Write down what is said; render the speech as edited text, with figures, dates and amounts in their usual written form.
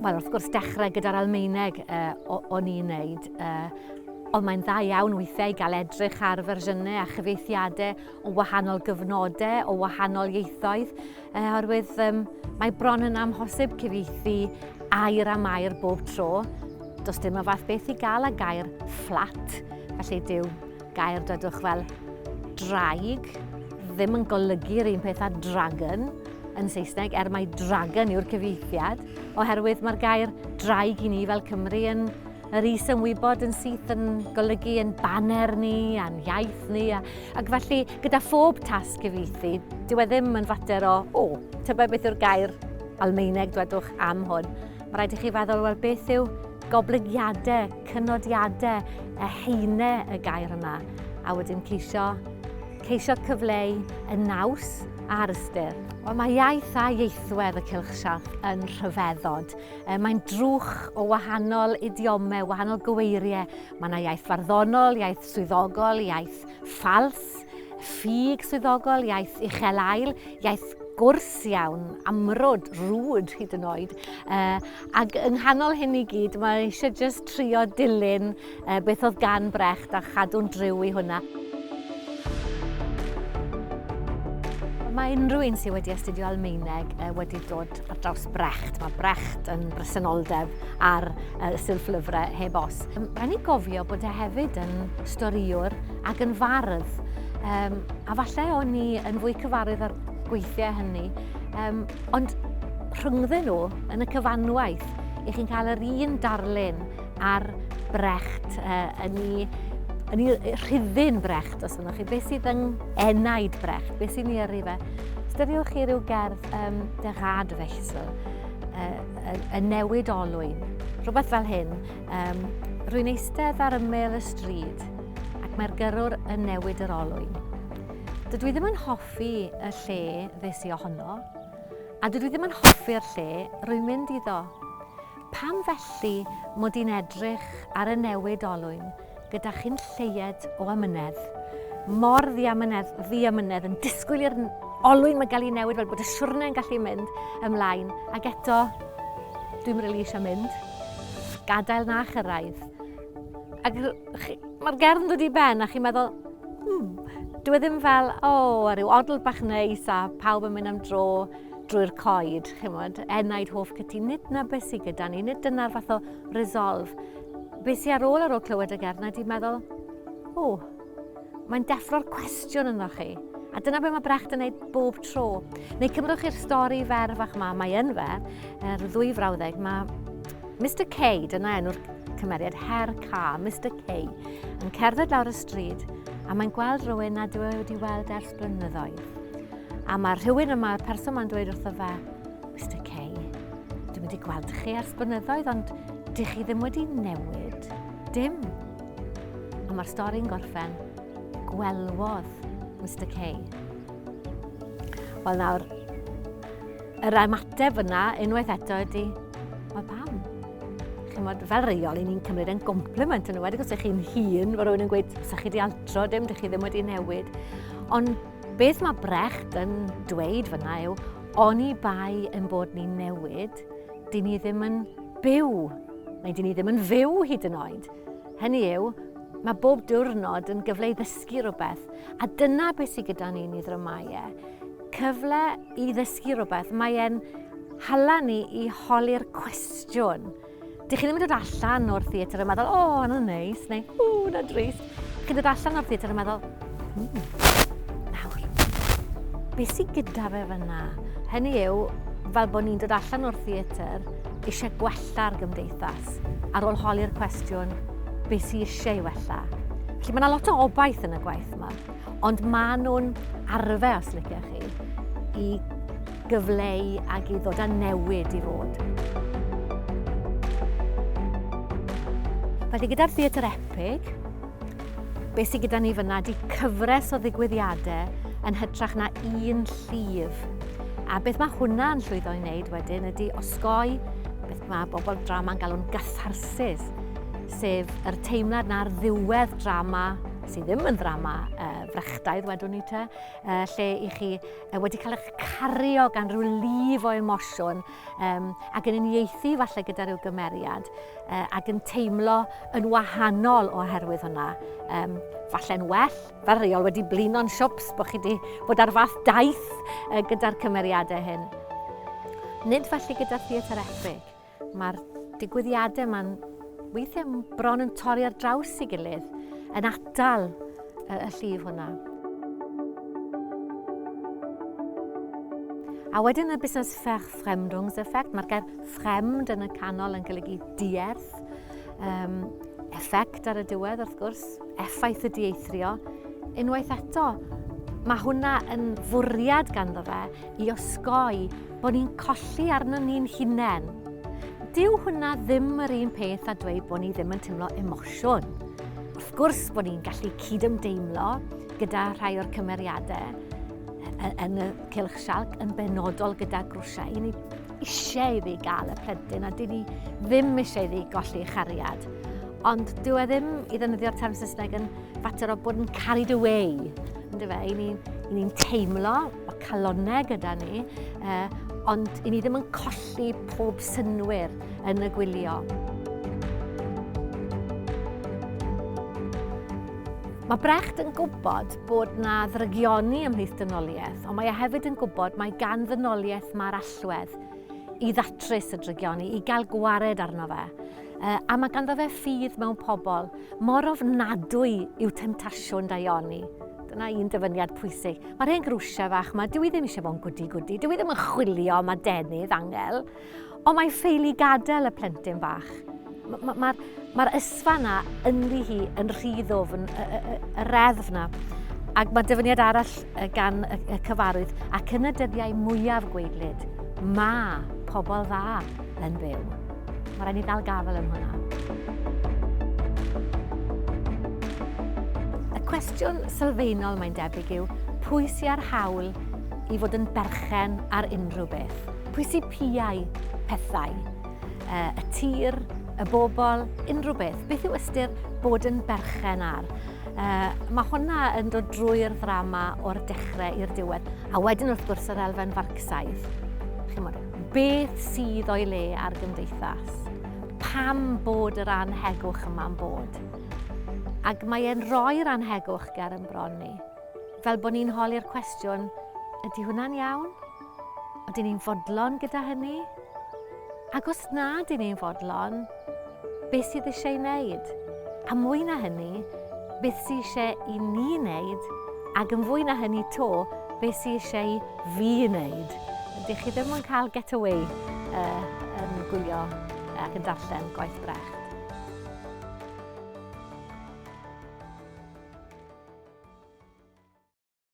Wel, wrth gwrs, dechrau gyda'r Almaeneg uh, o'n i'n neud. Uh, ond mae'n dda iawn weithiau i gael edrych ar fersiynau a chyfieithiadau o wahanol gyfnodau, o wahanol ieithoedd, uh, oherwydd um, mae bron yn amhosib cyfieithu air am air bob tro. Does dim y fath beth i gael â gair fflat, felly dyw gair dwedwch fel draig ddim yn golygu'r un peth â dragon yn Saesneg, er mai dragon yw'r cyfieithiad, oherwydd mae'r gair draig i ni fel Cymru yn yr is-ymwybod yn syth yn golygu yn baner ni a'n iaith ni. A, ac felly, gyda phob tasg gyfieithu, dyw e ddim yn fater o, o, tybed beth yw'r gair Almaeneg, dwedwch, am hwn. Mae rhaid i chi feddwl, wel, beth yw goblygiadau, cynodiadau, y haenau y gair yma, a wedyn ceisio, ceisio cyfleu y naws a'r ystyr. Wel, mae iaith a ieithwedd y Cylch Sialc yn rhyfeddod. Mae'n drwch o wahanol idiomau, wahanol gyweiriau. Mae yna iaith farddonol, iaith swyddogol, iaith ffals, ffug swyddogol, iaith uchel ail, iaith gwrs iawn, amrwd, rwd hyd yn oed. Uh, ac yng nghanol hyn i gyd, mae eisiau just trio dilyn uh, beth oedd gan Brecht a chadw'n driw i hwnna. Mae unrhyw un sydd wedi astudio Almaeneg uh, wedi dod ar draws Brecht. Mae Brecht yn bresenoldeb ar uh, silff lyfrau heb os. Rhaid ni gofio bod e hefyd yn storïwr ac yn fardd. Um, a falle o'n i yn fwy cyfarwydd â'r gweithiau hynny. Um, ond rhyngddyn nhw, yn y cyfanwaith, i chi'n cael yr un darlun ar Brecht uh, yn ei, yn ei rhuddin Brecht, os yna chi. Beth sydd yng enaid Brecht? Beth sy'n ei yrru fe? Ystyriwch chi ryw gerdd um, Der Radwechsel, uh, y, y newid olwyn. Rhywbeth fel hyn. Um, rwy'n eistedd ar ymyl y stryd ac mae'r gyrrwr yn newid yr olwyn. Dydw i ddim yn hoffi y lle ddes i ohono, a dydw i ddim yn hoffi'r lle rwy'n mynd iddo. Pam felly mod i'n edrych ar y newid olwyn gyda chyn lleied o amynedd? Mor ddiamynedd, ddiamynedd yn disgwyl i'r olwyn mae gael ei newid fel bod y siwrne yn gallu mynd ymlaen. Ac eto, dwi'n rili eisiau mynd. Gadael na chyrraedd. Ac mae'r gerdd yn dod i ben a chi'n meddwl, hmm, dwi e ddim fel, o, oh, a rhyw odl bach neis a pawb yn mynd am dro drwy'r coed, chimod, enaid hoff cytûn, nid na beth sydd gyda ni, nid dyna'r fath o resolve. Beth sydd ar ôl ar ôl clywed y gerdd na di meddwl, o, oh, mae'n deffro'r cwestiwn ynddo chi. A dyna beth mae Brecht yn gwneud bob tro. Neu cymrwch chi'r stori fer fach ma, mae yn fer, er ddwy frawddeg, mae Mr K, dyna enw'r cymeriad, Herr K, Mr K, yn cerdded lawr y stryd a mae'n gweld rhywun nad yw e wedi weld ers blynyddoedd. A mae rhywun yma, y person ma'n dweud wrtho fe, Mr K, dwi'n wedi gweld chi ers blynyddoedd, ond dych chi ddim wedi newid. Dim. A mae'r stori'n gorffen, gwelwodd Mr K. Wel nawr, yr ymateb yna unwaith eto ydy, wel pam? Chymod, fel reol, i ni'n cymryd yn gompliment yn ymwedig os ydych chi'n hun, mae rhywun yn gweud, sa chi wedi altro dim, dych chi ddim wedi newid. Ond beth mae Brecht yn dweud fyna yw, oni bai yn bod ni'n newid, dyn ni ddim yn byw, neu dyn ni ddim yn fyw hyd yn oed. Hynny yw, mae bob diwrnod yn gyfle i ddysgu rhywbeth, a dyna beth sydd gyda ni yn ei ddramâu e. Cyfle i ddysgu rhywbeth, mae e'n hala ni i holi'r cwestiwn. Dych chi ddim yn dod allan o'r theatr yn meddwl, o, oh, yna'n neis, neu, o, yna'n drist. Chi'n dod allan o'r theatr yn meddwl, hmm, nawr, beth sydd gyda fe fyna? Hynny yw, fel bod ni'n dod allan o'r theatr, eisiau gwella'r gymdeithas, ar ôl holi'r cwestiwn, beth sydd eisiau ei wella? Felly mae yna lot o obaith yn y gwaith yma, ond maen nhw'n arfer, os liciech chi, i gyfleu ac i ddod â newid i fod. Felly gyda'r theatr epig, beth sydd gyda ni fyna ydy cyfres o ddigwyddiadau yn hytrach na un llif. A beth mae hwnna'n llwyddo i wneud wedyn ydy osgoi beth mae bobl drama'n galw'n gatharsis, sef yr teimlad na ar ddiwedd drama sydd ddim yn ddrama uh, Frechtaidd, wedwn ni te, lle i chi wedi cael eich cario gan rhyw lif o emosiwn um, ac yn uniaethu falle gyda rhyw gymeriad ac yn teimlo yn wahanol oherwydd hwnna. Um, falle'n well, fel rheol wedi blino'n siwps bod chi wedi bod ar fath daith gyda'r cymeriadau hyn. Nid felly gyda theatr epig. Mae'r digwyddiadau yma'n weithiau bron yn torri ar draws ei gilydd, yn atal y, y llif hwnna. A wedyn y busnes Verfremdungseffekt, mae'r gair fremd yn y canol yn golygu dierth, um, effect ar y diwedd wrth gwrs, effaith y dieithrio. Unwaith eto, mae hwnna yn fwriad ganddo fe i osgoi bod ni'n colli arno ni'n hunain. Dyw hwnna ddim yr un peth a dweud bod ni ddim yn teimlo emosiwn. Wrth gwrs bod ni'n gallu cydymdeimlo gyda rhai o'r cymeriadau yn y cylch sialc, yn benodol gyda Grwsia. I ni eisiau iddi gael y plentyn a dyn ni ddim eisiau iddi golli chariad. Ond dyw e ddim, i ddefnyddio'r term Saesneg, yn fater o bod yn carried away. Ynddo fe? I ni'n ni teimlo, mae calonnau gyda ni, eh, ond i ni ddim yn colli pob synwyr yn y gwylio. Mae Brecht yn gwybod bod na ddrygioni ymhlith dynoliaeth, ond mae e hefyd yn gwybod mae gan ddynoliaeth mae'r allwedd i ddatrys y drygioni, i gael gwared arno fe. A mae ganddo fe ffydd mewn pobl. Mor ofnadwy yw temtasiwn daioni. Dyna un dyfyniad pwysig. Mae'r hen grwsiau fach yma, dyw i ddim eisiau bod yn gwdi-gwdi, dyw i ddim yn chwilio am adenydd angel, ond mae ffeili gadael y plentyn bach. Mae'r ma, ma, ma ysfa yna ynddi hi yn rhy ddwfn, y, y, y, y reddf yna. Ac mae dyfyniad arall gan y, y cyfarwydd, ac yn y dyddiau mwyaf gweidlyd, mae pobl dda yn byw. Mae rhaid ni ddal gafael yn hwnna. Y cwestiwn sylfaenol mae'n debyg yw pwy sy'n ar hawl i fod yn berchen ar unrhyw beth? Pwy sy'n piau pethau? Y tir, y bobl, unrhyw beth. Beth yw ystyr bod yn berchen ar? Mae hwnna yn dod drwy'r ddrama o'r dechrau i'r diwedd. A wedyn wrth gwrs yr elfen Farcsaidd. Chimod, Beth sydd o'i le ar gymdeithas? Pam bod yr anhegwch yma'n bod? Ac mae e'n rhoi'r anhegwch ger yn bron ni. Fel bod ni'n holi'r cwestiwn, ydy hwnna'n iawn? Ydyn ni'n fodlon gyda hynny? Ac os na dyn ni'n fodlon, beth sydd eisiau ei wneud? A mwy na hynny, beth sydd eisiau i ni wneud? Ac yn fwy na hynny to, beth sydd eisiau i fi wneud? Dych chi ddim yn cael get away uh, yn gwylio ac yn darllen gwaith Brecht.